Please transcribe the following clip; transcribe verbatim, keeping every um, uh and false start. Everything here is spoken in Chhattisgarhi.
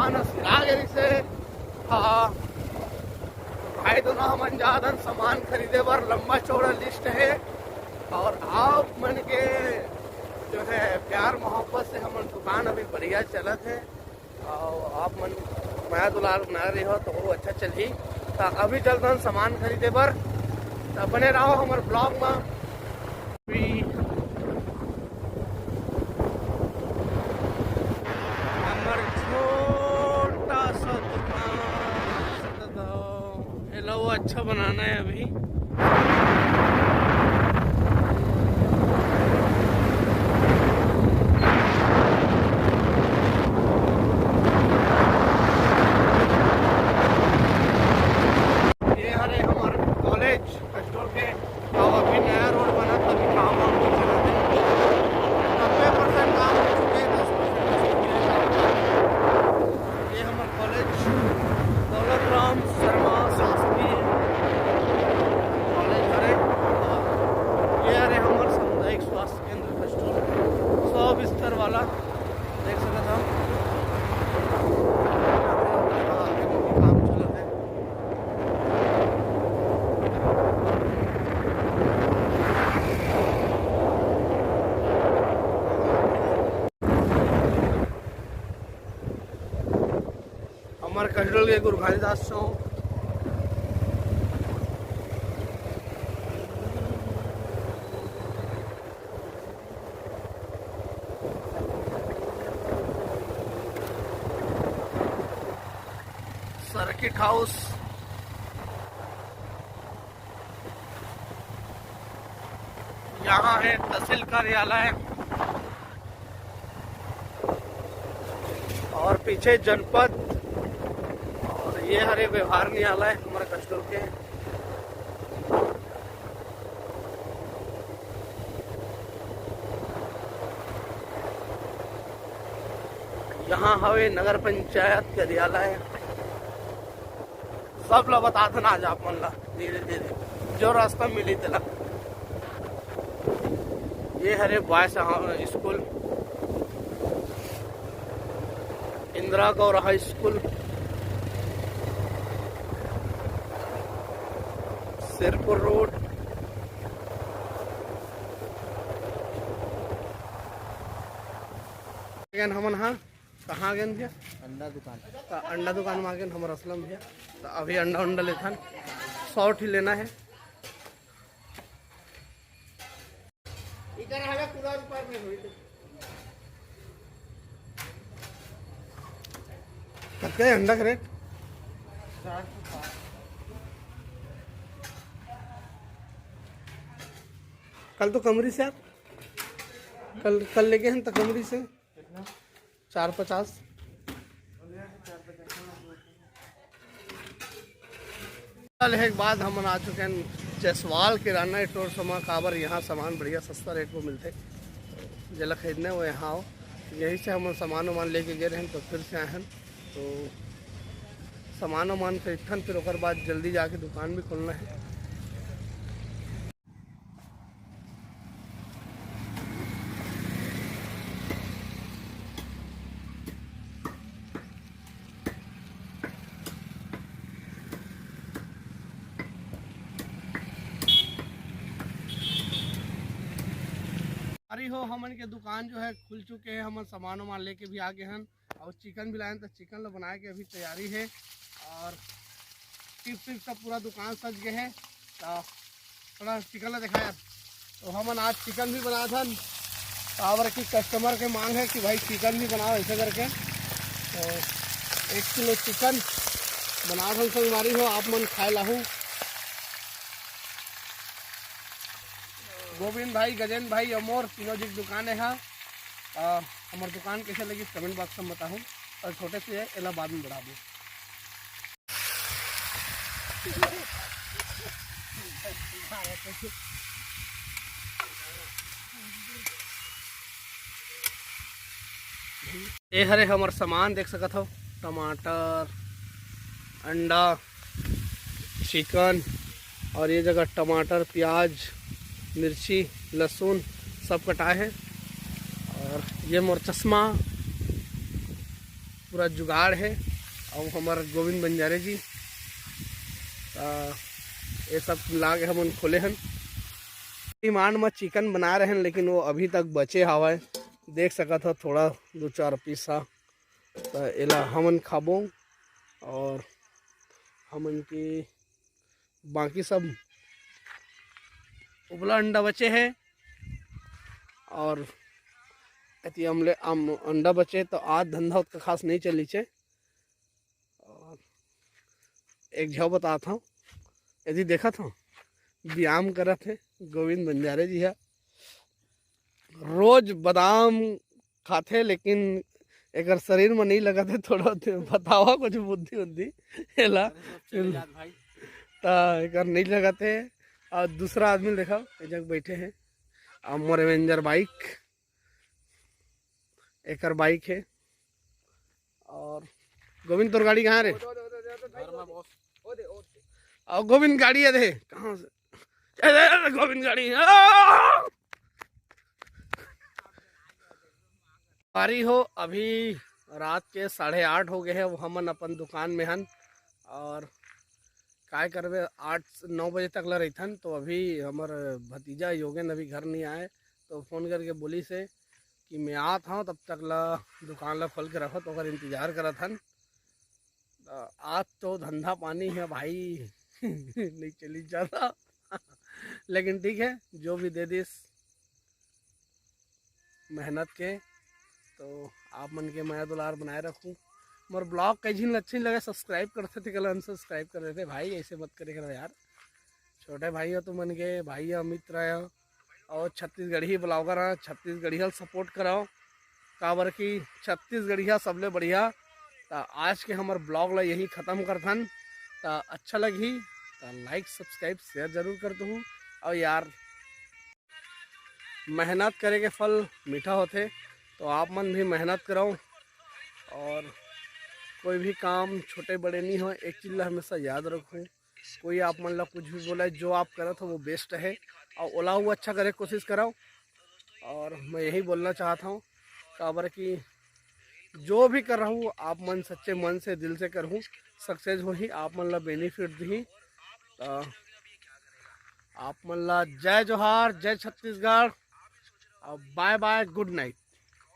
दुकान सिरा गे रिहिसे। हाँ, भाई दोनों हमन जात हन सामान खरीदे बर, लंबा चौड़ा लिस्ट हे। और आप मन के जो है प्यार मोहब्बत से हमन दुकान अभी बढ़िया चलत हे। और आप मन मया दुलार बना रहे हो तो वो अच्छा चलही। तो अभी चलत हन सामान खरीदे बर, तो बने रहो हमर ब्लॉग में। अभी हमर छोटा सा दुकान, एला वो अच्छा बनाना है अभी। ये हरे हमर कॉलेज। पेट्रोल के। अब अभी नया रोड बनत, अभी काम वाम कुछ चलत हे। नब्बे परसेंट काम हो चुके हे, दस परसेंट बस बचे हे। ये हमर कॉलेज, दौलत राम शर्मा शासकीय कॉलेज हरे। ये हरे हमर सामुदायिक स्वास्थ्य केंद्र फर्स्ट फ्लोर, सौ बिस्तर वाला, देख सकत हव। काम चलत हे। हमर कसडोल के गुरु घासीदास चौक। Circuit house. यहाँ है तहसील कार्यालय और पीछे जनपद, और ये हरे व्यवहार न्यायालय हमर कसडोल के। यहाँ हवे नगर पंचायत कार्यालय। सब ला बता देना आज आप मन ला धीरे धीरे, जो रास्ता मिली तेला। ये हरे बॉयज स्कूल, इंदिरा गौर हाई स्कूल, सिरपुर रोड। हमन हा कहाँ गेन भैया? अंडा दुकान। त अंडा दुकान में आ गेन हमर असलम भैया। त अभी अंडा उंडा लेथन, सौ ठी लेना है। इधर हवे कूलर ऊपर में हुई तो। कतका है अंडा का रेट? कल तो कमरी से यार, कल, कल लेके हम तो कमरी से। चार पचास। कल एक बाद हमन आ चुके हैं जसवाल किराना स्टोर समा, काबर यहाँ सामान बढ़िया सस्ता रेट में मिलते, जेला खरीदने वो यहाँ आओ। यहीं से हमन सामान वामान लेके गए रहें तो फिर से आए हैं, तो सामान वामान खरीदथन, फिर ओकर बाद जल्दी जाके दुकान भी खोलना है। अरे हो, हमन के दुकान जो है खुल चुके हैं, हमन सामान वामान लेके भी आ गए हैं। और चिकन भी लायन, तो चिकन ला बनाए के अभी तैयारी है। और टिप टिप सब पूरा दुकान सज गए है। तो थोड़ा चिकन ला दिखाया। तो हमन आज चिकन भी बनाथन, काबर कि कस्टमर के मांग है कि भाई चिकन भी बनाओ ऐसे करके। तो एक किलो चिकन बनाथन, संगवारी हो, आप मन खाए लाहू। गोविंद भाई, गजेंद्र भाई, अमोर तीनों जी के दुकान है। आ, हमर दुकान कैसे लगी कमेंट बॉक्स में बताहू। और छोटे से है, एला बाद में बढ़ाबो। ये हरे हमर सामान देख सकत हो, टमाटर, अंडा, चिकन, और ये जगह टमाटर, प्याज, मिर्ची, लहसुन सब कटाए है। और ये मोर चश्मा, पूरा जुगाड़ हे। अउ हमर गोविंद बंजारे जी, त ये सब लाके हमन खोले हन। डिमांड म चिकन बना रहे हन, लेकिन वो अभी तक बचे हवय, देख सकत हो थोड़ा दो चार पीस हा। त एला हमन खाबो अउ हमन के बाकी सब उबला अंडा बचे हे अउ एती हमले अंडा बचे, त आज धंधा ओतका खास नहीं चलिचे। अउ एक झव बतात हव, यदि देखत हव, व्यायाम करत हे गोविंद बंजारे जी हा, रोज बादाम खाथे, लेकिन एकर शरीर में नहीं लगत हे। थोड़ा दे-, बतावा कुछ बुद्धि उद्धि एला। अरे सब चले जात भाई। त एकर नहीं लगत हे। अउ दूसरा आदमी देखा, ए जग बैठे हे, अउ मोर एवेंजर बाइक, एकर बाइक हे। अउ गोविंद, तोर गाड़ी कहाँ रे? घर में बॉस। अउ गोविंद गाड़ी हे दे, कहाँ से? ए, ए, ए, गोविंद गाड़ी, आ! पारी हो, अभी रात के साढ़े आठ हो गए हे, वो हमन अपन दुकान में हन अउ काय करबे, आठ नौ बजे तक ला रहिथन। तो अभी हमर भतीजा योगेन अभी घर नहीं आए, तो फोन करके बोलिस हे कि मैं आत हव, तब तक ला दुकान ला खोल के रखो, तो ओकर इंतजार करत हन। अ, आज तो धंधा पानी हे भाई, नहीं चली जाता। लेकिन ठीक हे, जो भी दे दिस मेहनत के, तो आप मन के मया दुलार बनाए रखूं। मोर ब्लॉग कई झिन अच्छा नहीं लगे, subscribe करथे तेकर ला unsubscribe कर देथे भाई, ऐसे मत करे करो यार। छोटे भाई हो तुमन के, भाई हो, मित्र हो, अउ छत्तीसगढ़ी ब्लॉगर हो, छत्तीसगढ़िया ल support कराओ, काबर कि छत्तीसगढ़िया सबले बढ़िया। त आज के हमर ब्लॉग ला यही खत्म करथन। त अच्छा लगही त like, subscribe, share जरूर कर दूहू। अउ यार, मेहनत करे के फल मीठा होथे, तो आप मन भी मेहनत कराओ अउ कोई भी काम छोटे बड़े नहीं हो, एक चीज ला हमेशा याद रखो, कोई आप मन ला कुछ भी बोले, जो आप करत हो वो best हे अउ ओला वो अच्छा करे के कोशिश कराओ। अउ मैं यही बोलना चाहत हव, काबर कि जो भी कर रहू आप मन सच्चे मन से, दिल से करहू, success होही, आप मन ला benefit दिही। त आप मन ला जय जोहार, जय छत्तीसगढ़, अउ bye bye, good night।